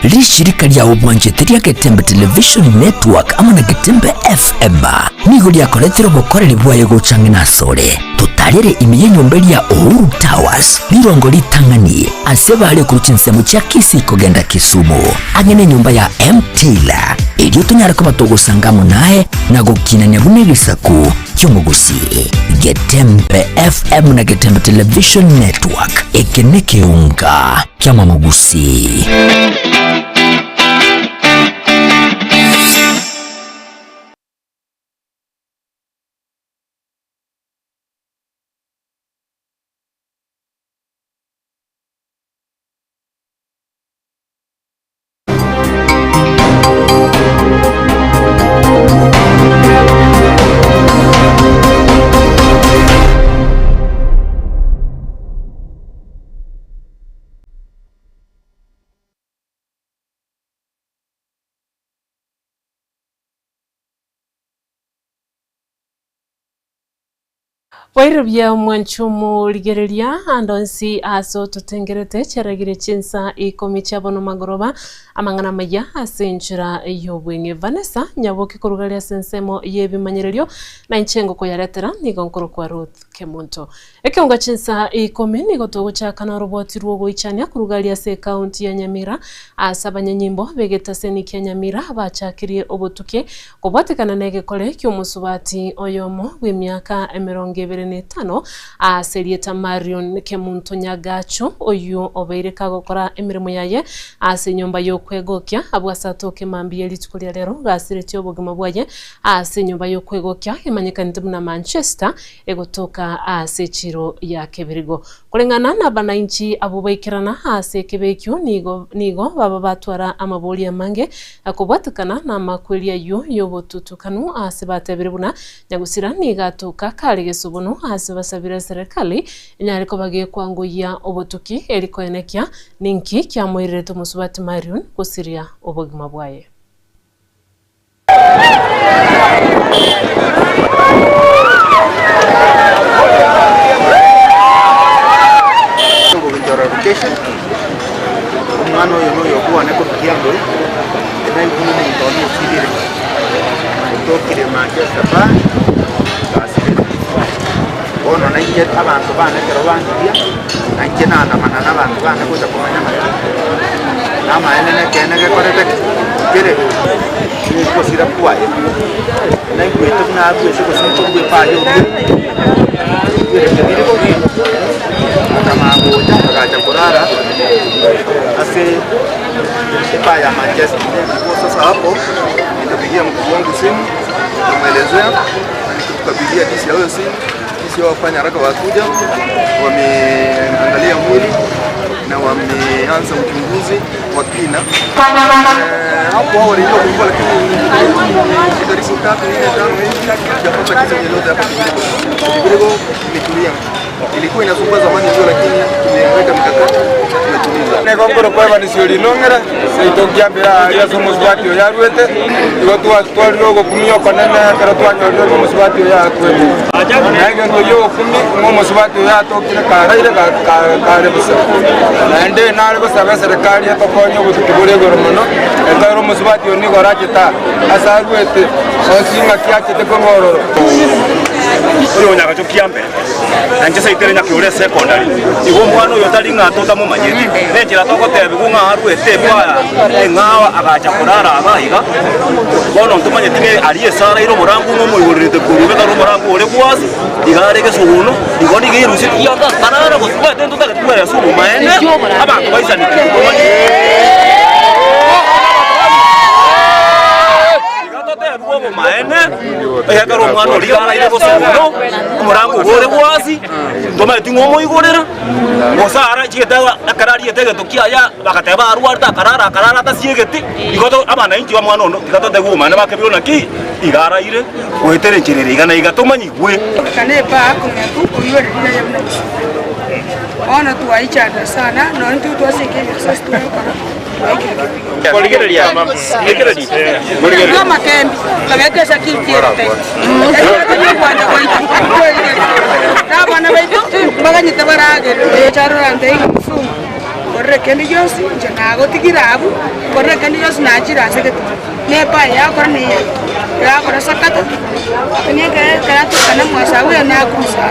Rishirika ria obwanchete ria Getembe Television Network amo na Getembe FM nigo riakoretire obokoreri bwaye gocha ang'e nasore. Totarere ime y'enyomba eria Uhuru Towers, rirongo ritang'ani ase bare korwa chinsemo chia Kisii kogenda Kisumu, ang'e nenyomba ya M Taylor, erio tonyare koba togosanga amo naye na gokinania buna egesaku ki'omogusii. Getembe FM na Getembe Television Network, eke nekeunga ki'amamogusii. Boire buya omwanchi omorigereria ande onsi ase ototengerete chiaragire chinsa ikomi chia bono magoroba amang'ana amaya ase enchera y'obweng'e. Vanessa Nyaboke koruga aria ase ensemo y'ebimanyererio na inche ngokoyaretera nigo nkorokwa Ruth Kemunto. Ekeongo chinsa ikomi nigo togochaka noroboti rw'ogoichania koruga aria ase ekaunti ya Nyamira ase abanyanyimbo b'egetaseni kia Nyamira bachakirie obotuki Kobwatekana negekore ki'omosubati oyomo bw'emiaka emerongo ebere na etano, ase erieta Marion Kemunto Nyagacho, oyio obeire kagokora emeremo yaye ase enyomba y'okwegokia, abwo ase atoke mambia ye rituko ria rero gasiretie obogima bwaye ase enyomba y'okwegokia emanyekanete buna Manchester egotoka ase echiro ya Kebirigo. Koreng'ana nabanainchi abwo baikerana ase ekebe ekio nigo nigo baba batwara amabori amange kobwatekana namakweri ayio y'obotutukanu ase batebire buna nyagusira nigo atoka kare gesobono ase basabire eserekali enyare koba gekwangoyia obotuki eri koenekia ninki kiamoirerete omosubati Marion gosiria obogima bwaye. Ogochora location, omwana oyo noyo okwane korwa Kiamboe, naigure omonto one osirire, otokire Manchester bar, gasirete. Bono nainche abanto bane ekero bangiria, nainche naandamana na abanto bane gocha komanya ng'aki, namaene na ekeene gekorete ki? Kere gosira kwaye. Naigwete buna aruete gose nkorwa epaye oria, oruete kebirigo, akamanya gocha agacha korara ase epaa ya Manchester. Sasa hapo nikapigia mkubwa wangu simu nikamwelezea Tukapigia DCI huyo simu, DCI wafanya haraka wakuja, wameangalia mwili na wameanza uchunguzi wa kina. Eh, hapo awali ilikuwa kulikuwa lakini karibu tatu nne tano hivi sijapata kitu chochote hapa Kibirigo. Kibirigo imetulia, ilikuwa inasumbua zamani ndio, lakini tumeweka mikakati tumetuliza. Nigo nkorokwa Evans Orinong'era, seito nkiambera aaria ase omosubati oyo aruete, igo twatwarire ogokumia okonene ekero twanyorire ng'a omosubati oyo akwete. Na egento gi'ogokumia ng'a omosubati oyo atokire karaire kare bosa. Naende nare gosaba eserekari etokonye obotuki bore igoro mono, etoere omosubati oyo nigo orachete aa ase aruete, onsi ng'aki achete korwa ororo. Oyo onyagacho kiambe. Na inche seito ere nyakeore esekondari, igo omwana oyo tari ng'a totamomanyeti, nenchera togotebigwa ng'a arwete ebwaya eng'ao agacha korara iga iga. Bono ntomanyeti ng'a aria ase araire omorango ng'a omoigorerete korwa iga kare omorango ore gwasi, iga are egesuguno, igo nigo erusetie giaka akarara gose omanyete ntotagete kweresa obomaene, abanto baisanekire tomanyeti. Iga totebigwe obomaene, ekero omwana oria araire bosobono, omorango obo ore gwasi, ntomanyeti ng'a omoigorera, gose arachete ekero ariete egento kiaye bagateba arwarete akarara akarara atasiegeti, igo to abananchi ba omwana ono tiga totebigwe obomaene bakebirwe naki, iga araire goetera enchera ere iga na iga tomanyigwe. Bono twaichanda sana, nonya intwe twaseka ebiasasi twakora. Nkorere kende gionsi, inche nagotigire abwo, nkorere kende gionsi nachire ase egetumo. Na epae yakora neye yakora sakata, onye ekero ekero atokana mwasabu oyo nakurusa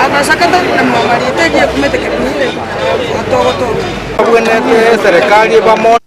akora sakata na mwamarita erio ekumete kere nigo otogotoka. Babwenerete eserekari ebamore.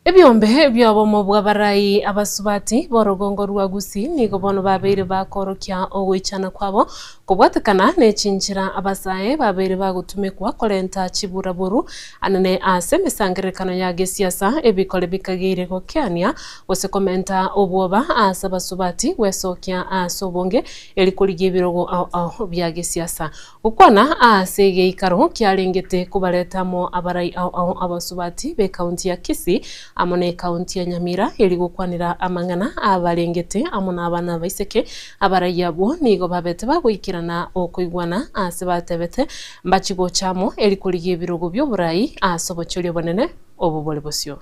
Ebiombe bi'obomo bw'abarai abasubati b'orogongo rwa Gusii nigo bono babeire bakoorokia ogoichana kwabo kobwatekana ne chinchera abasae babeire bagotumekwa korenta chiburaburu anene ase emesangererekano ya gesiasa ebikore bikageire gokeania gose komenta obwoba ase abasubati gwesokia ase obonge eri korigia ebirogo ao ao bia gesiasa. Gokwana ase egeikaro kiarengete kobareta amo abarai ao ao abasubati b'ekaunti ya Kisii amo n'ekaunti ya Nyamira eri gokwanera amang'ana abarengete amo n'abana abaiseke. Abarai abwo nigo babete bagoikerana okoigwana ase batebete mbachi gocha amo eri korigia ebirogo bi'oborai ase obochori obonene obo bore bosio.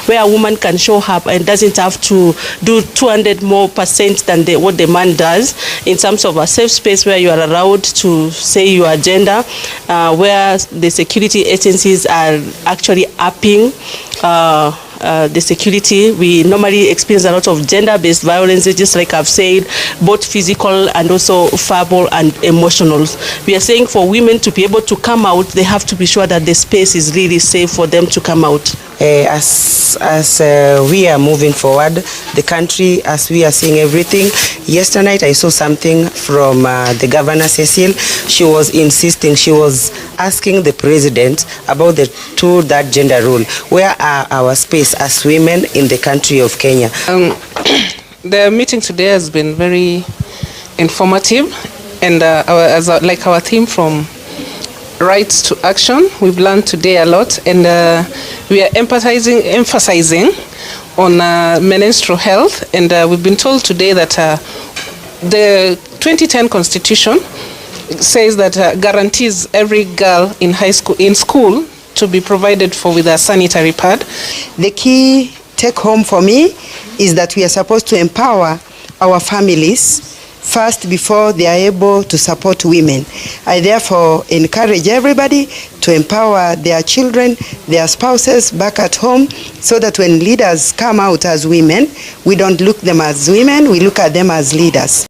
Where a woman can show up and doesn't have to do 200 more percent than the, what the man does in terms of a safe space where you are allowed to say your agenda, uh, where the security agencies are actually upping uh, uh, the security. We normally experience a lot of gender-based violence, just like I've said, both physical and also verbal and emotional. We are saying for women to be able to come out, they have to be sure that the space is really safe for them to come out. Uh, as as uh, we are moving forward, the country, as we are seeing everything. Yesterday night, I saw something from uh, the governor, Cecil. She was insisting, she was asking the president about the two that gender rule. Where are our space as women in the country of Kenya? Um, the meeting today has been very informative, and uh, our, as a, like our theme from rights to action, we've learned today a lot, and uh, we are empathizing, emphasizing on uh, menstrual health, and uh, we've been told today that uh, the 2010 Constitution says that uh, guarantees every girl in high school in school to be provided for with a sanitary pad. The key take home for me is that we are supposed to empower our families first before they are able to support women. I therefore encourage everybody to empower their children, their spouses back at home so that when leaders come out as women, we don't look them as women, we look at them as leaders.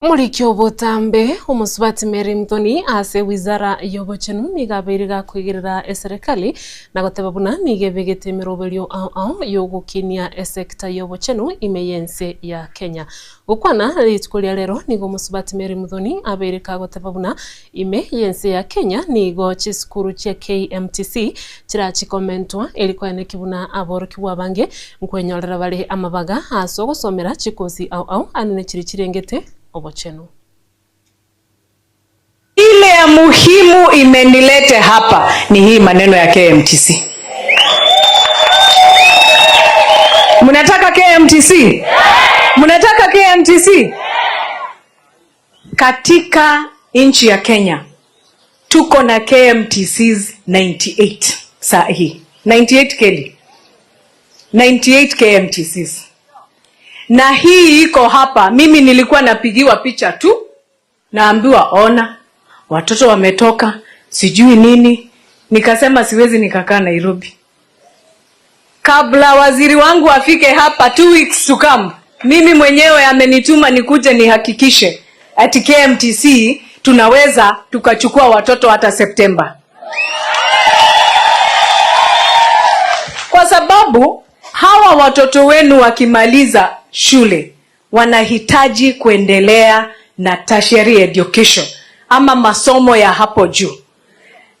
Omoriki obotambe, Omosubati Mary Muthoni ase ewizara y'obochenu nigo abeire gakoigerera eserekari na goteba buna nigo ebegete emeroberio ao ao y'ogokinia esecta y'obochenu ime y'ense ya Kenya. Gokwana rituko ria rero nigo Omosubati Mary Muthoni abeire kagoteba buna ime y'ense ya Kenya nigo chisukuru chia KMTC chirachikomentwa eri koeneki buna aborokigwa abange Nkwenyorera bare amabaga ase ogosomera chikosi ao ao anene chiria chirengete obochenu. Ile ya muhimu imenilete hapa ni hii maneno ya KMTC. Mnataka KMTC? Mnataka KMTC? Katika nchi ya Kenya tuko na KMTCs 98 saa hii. 98 Kelly. 98 KMTCs. Na hii iko hapa, mimi nilikuwa napigiwa picha tu, naambiwa ona, watoto wametoka, sijui nini. Nikasema siwezi nikakaa Nairobi. Kabla waziri wangu afike hapa two weeks to come, mimi mwenyewe amenituma nikuje nihakikishe ati KMTC tunaweza tukachukua watoto hata Septemba, kwa sababu hawa watoto wenu wakimaliza shule wanahitaji kuendelea na tertiary education ama masomo ya hapo juu.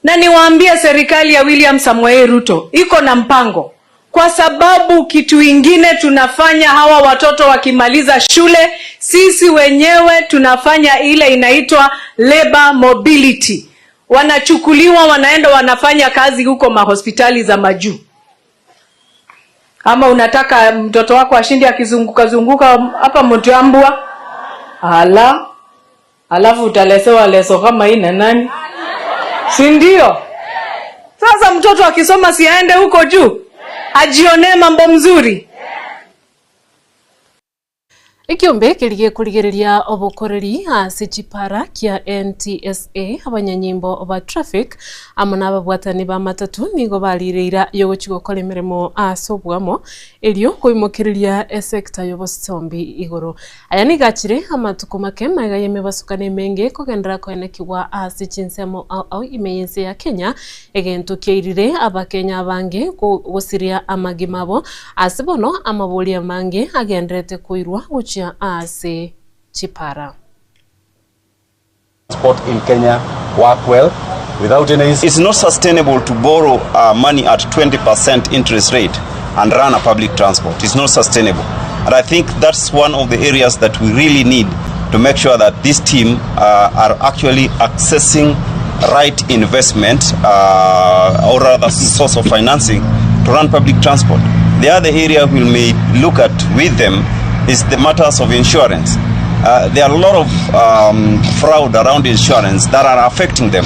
Na niwaambie serikali ya William Samoei Ruto iko na mpango, kwa sababu kitu ingine tunafanya hawa watoto wakimaliza shule, sisi wenyewe tunafanya ile inaitwa labor mobility. Wanachukuliwa wanaenda wanafanya kazi huko mahospitali za majuu. Ama unataka mtoto wako ashinde akizunguka zunguka hapa Mtambwa? Ala, alafu utalesewa leso kama hii na nani? Si ndio? Sasa mtoto akisoma si aende huko juu ajionee mambo mzuri. Ekiombe keria gekorigereria obokoreri ase chipara kia NTSA, abanyanyimbo ba traffic amo nababwatani b'amatatu nigo barire eira y'ogochia gokora emeremo ase oboamo erio koimokereria esecta y'obosombi igoro. Aya nigo achire amatuko make magega y'emebasukano emenge kogenderera koenekigwa ase chinsemo ao ao ime y'ense ya Kenya, egento kiairire abakenya abange gosiria amagima abo. Ase bono amabori amange agendererete koirwa gochia ase chipara. Transport in Kenya work well without any It's not sustainable to borrow money at 20 percent interest rate and run a public transport. It's not sustainable. And I think that's one of the areas that we really need to make sure that this team uh, are actually accessing right investment uh, or rather source of financing to run public transport. The other area we may look at with them is the matters of insurance. Uh, there are a lot of um, fraud around insurance that are affecting them,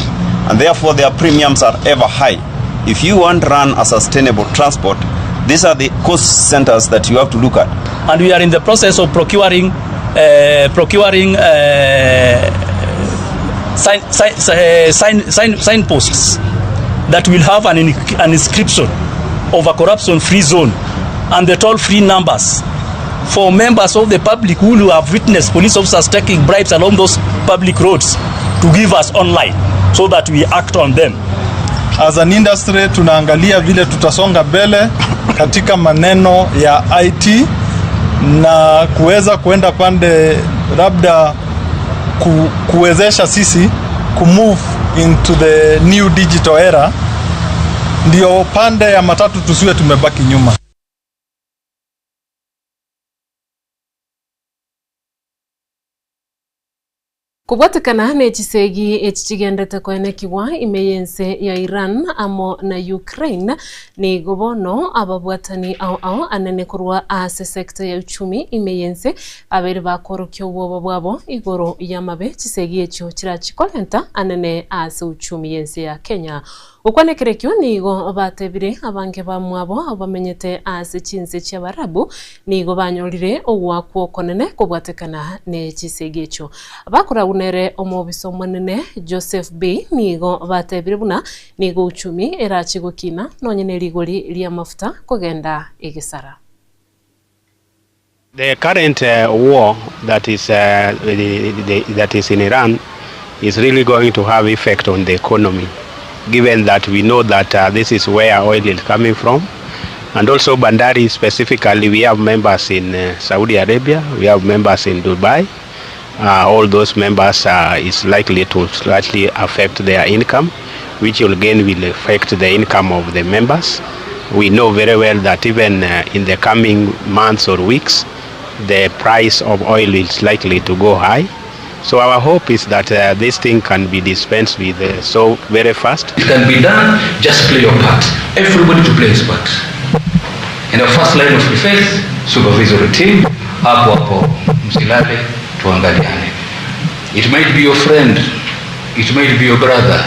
and therefore their premiums are ever high. If you want to run a sustainable transport, these are the cost centers that you have to look at. And we are in the process of procuring uh, procuring uh, sign, sign, uh, sign, sign, signposts that will have an, an inscription of a corruption-free zone and the toll-free numbers for members of the public who have witnessed police officers taking bribes along those public roads to give us online so that we act on them. As an industry tunaangalia vile tutasonga mbele katika maneno ya IT na kuweza kuenda pande labda ku, kuwezesha sisi kumove into the new digital era, ndio pande ya matatu tusiwe tumebaki nyuma. Kobwatekana ne chisegi echi chigenderete koenekigwa ime y'ense ya Iran amo na Ukraine, nigo bono ababwatani ao ao anene korwa ase sector ya uchumi ime y'ense babeire bakorokia obwoba bwabo igoro y'amabe chisegi echio chirachikorenta anene ase uchumi y'ense ya Kenya. Gokwana ekerekio nigo batebire abange bamwabo abwo bamenyete ase chinse chi'Abarabu nigo banyorire ogoakwa okonene kobwatekana ne chisegi echio. Bakoragwa nere omobisa omonene Joseph Bei nigo batebire buna nigo uchumi erache gokina nonye ne rigori ri'amafuta kogenda egesara. The current uh, war that is, uh, the, the, that is in Iran is really going to have effect on the economy, given that we know that uh, this is where oil is coming from. And also Bandari specifically, we have members in uh, Saudi Arabia, we have members in Dubai. Uh, all those members uh, is likely to slightly affect their income, which will again will affect the income of the members. We know very well that even uh, in the coming months or weeks, the price of oil is likely to go high. So our hope is that uh, this thing can be dispensed with uh, so very fast. It can be done, just play your part. Everybody to play his part. And our first line of defense, supervisory team, hapo hapo, msilale, tuangaliane. It might be your friend, it might be your brother,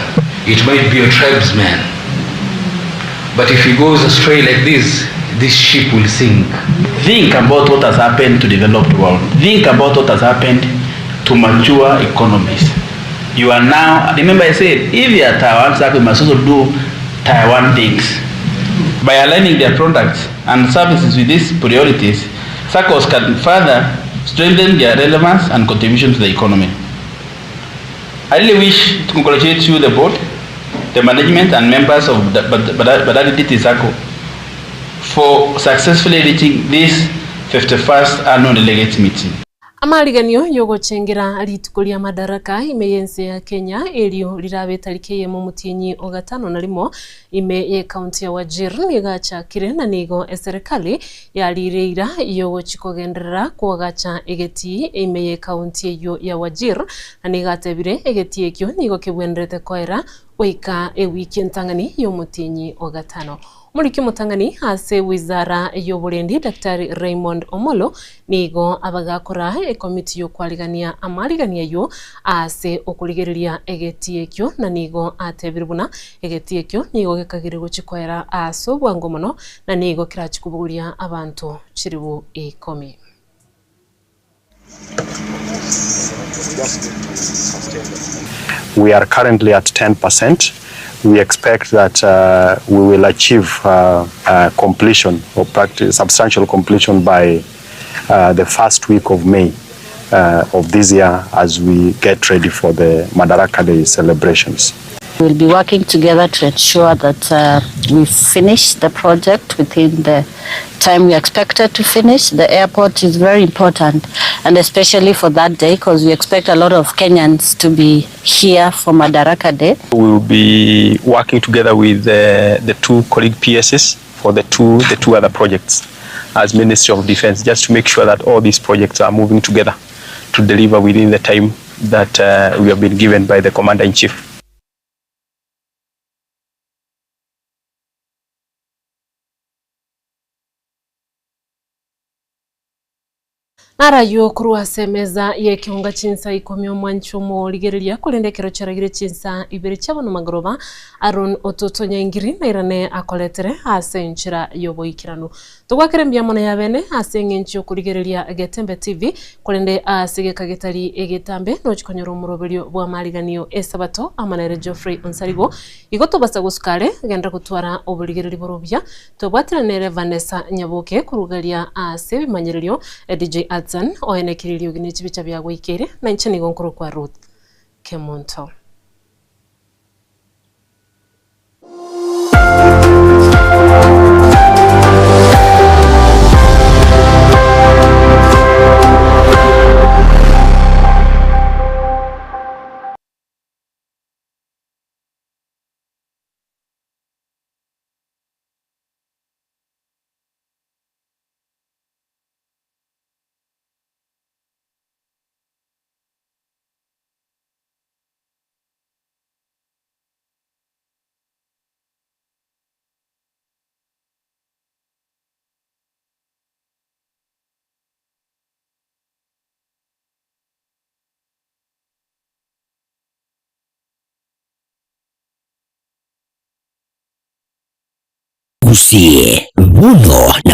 it might be your tribesman. But if he goes astray like this, this ship will sink. Think about what has happened to developed world. Think about what has happened to mature economies. You are now, remember I said, if you are Taiwan SACCO, you must also do Taiwan things. By aligning their products and services with these priorities, SACCOs can further strengthen their relevance and contribution to the economy. I really wish to congratulate you, the board, the management and members of the Bandari DT SACCO for successfully reaching this 51st annual delegates meeting. Amariganio yogochengera rituko ria Madaraka ime y'ense ya Kenya erio rirabe etariki eyemo omotienyi o gatano na rimo ime y'ecounty ya Wajir nigo achakire na nigo eserekari yarire eira yogochi kogenderera koagacha egetii ime y'ecounty eyio ya Wajir na nigo atebire egetii ekio nigo kebwenerete koera goika ewiki entang'ani y'omotienyi o gatano. Omoriki omotang'ani ase wizara y'oborendi Daktari Raymond Omolo nigo abagakora ekomiti y'okwarigania amarigani ayio ase okorigereria egetii ekio na nigo atebire buna egetii ekio nigo gekagire gochia koera ase obwango mono na nigo kerachie kobogoria abanto chiribu ikomi. We are currently at 10%. We expect that uh, we will achieve uh, uh, completion or practice, substantial completion by uh, the first week of May uh, of this year as we get ready for the Madaraka Day celebrations. We'll be working together to ensure that uh, we finish the project within the time we expected to finish. The airport is very important, and especially for that day, because we expect a lot of Kenyans to be here for Madaraka Day. We will be working together with uh, the two colleague PSs for the two, the two other projects as Ministry of Defense, just to make sure that all these projects are moving together to deliver within the time that uh, we have been given by the Commander-in-Chief. Narayio korwa ase emeza y'ekeonga chinsa ikomi omwanchi omorigereria, korende ekero chiaragire chinsa ibere chia bono magoroba, Aaron Ototo Nyaingiri nairane akoretere ase enchera y'oboikeranu. Togwakera mbuya mono yabene ase eng'encho y'okorigereria Getembe TV, korende ase egeka getari egetambe nochikonyora omoroberio bw'amariganio esabato amo nere Geoffrey Onsarigo. Igo tobasa gosuka are, genda gotwara oborigereri bore obuya, tobwaterane nere Vanessa Nyaboke korugaria ase ebimanyererio DJ Adson oenekirie eriogi ne chibicha biagoikeire, na inche nigo nkorokwa Ruth Kemunto. Gusii, bono na.